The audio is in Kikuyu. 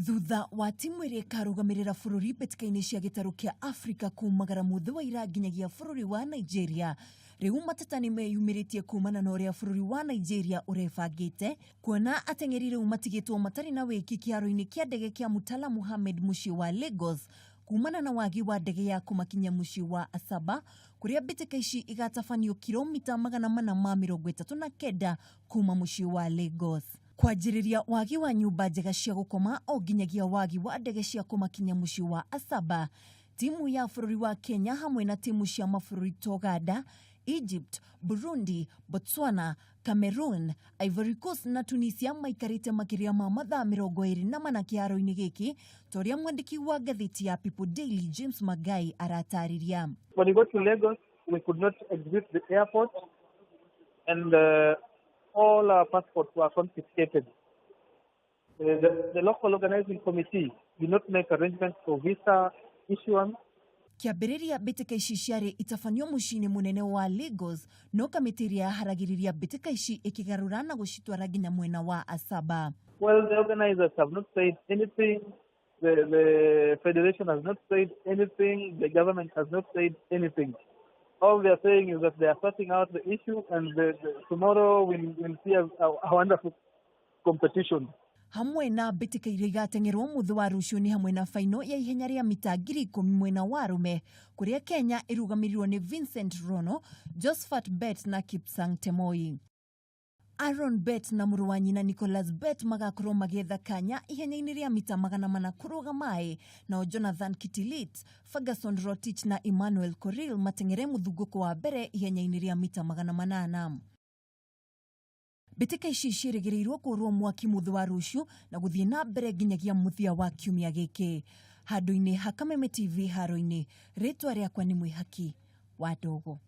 Thutha wa timu ĩrĩa ĩkarũgamĩrĩra bũrũri mbĩtĩka-inĩ cia gĩtarũ kĩa Afrika kumagara mũthĩ wa ira nginyagia bũrũri wa Nigeria, rĩu mateta nĩ meyumĩrĩtie kumana na ũrĩa bũrũri wa Nigeria ũrebangĩte kuona ateng'eri rĩu matigĩtwo matarĩ na wĩki kĩharo-inĩ kĩa ndege kĩa Murtala Muhammed mũciĩ wa Lagos kumana na wagi wa ndege ya kũmakinyia mũciĩ wa Asaba kũrĩa mbĩtĩka ici igatabanio kiromita 439 kuma mũciĩ wa Lagos. Kwanjĩrĩria wagi wa nyũmba njega cia gũkoma o nginyagia wagi wa ndege cia kũmakinya mũciĩ wa Asaba, timu ya bũrũri wa Kenya hamwe na timu cia mabũrũri ta Uganda, Egypt, Burundi, Botswana, Cameroon, Ivory Coast na Tunisia maikarĩte makĩria ma mathaa 24 kĩharo-inĩ gĩkĩ ta ũrĩa mwandĩki wa ngathĩti ya People Daily James Magai aratarĩria. When we got to Lagos, we could not exit the airport and all our passports were confiscated. The local organizing committee did not make arrangements for visa issuance. Kĩambĩrĩria mbĩtĩka ici ciarĩ itabanio mũciĩ-inĩ mũnene wa Lagos, no kamĩtĩ ĩrĩa yaharagĩrĩria mbĩtĩka ici ĩkĩgarũra na gũcitwara nginya mwena wa Asaba. Well, the organizers have not said anything. The federation has not said anything. The government has not said anything. All they are saying is that they are sorting out the issue, and tomorrow we'll see a wonderful competition. Hamwe na mbĩtĩka iria igateng'erwo mũthĩ wa rũciũ nĩ hamwe na faino ya ihenya rĩa mita 10,000 mwena wa arũme kũrĩa Kenya ĩrũgamĩrĩirwo nĩ Vincent Rono, Josephat Bet na Kipsang Temoi. Aaron Bet na mũrũ wa nyina Nicholas Bet magakorwo magĩetha kanya ihenya-inĩ rĩa mita 400 kũrũga maĩ, nao Jonathan Kitilit, Ferguson Rotich na Emmanuel Korir mateng'ere mũthungũko wa mbere ihenya-inĩ rĩa mita 800. Mbĩtĩka ici ciĩrĩgĩrĩirwo kũhũrwo mwaki mũthĩ wa rũciũ na gũthiĩ na mbere nginyagia mũthia wa kiumia gĩkĩ. Handũ-inĩ ha Kameme TV haro-inĩ, rĩtwa rĩakwa nĩ Mwĩhaki wa Ndogo.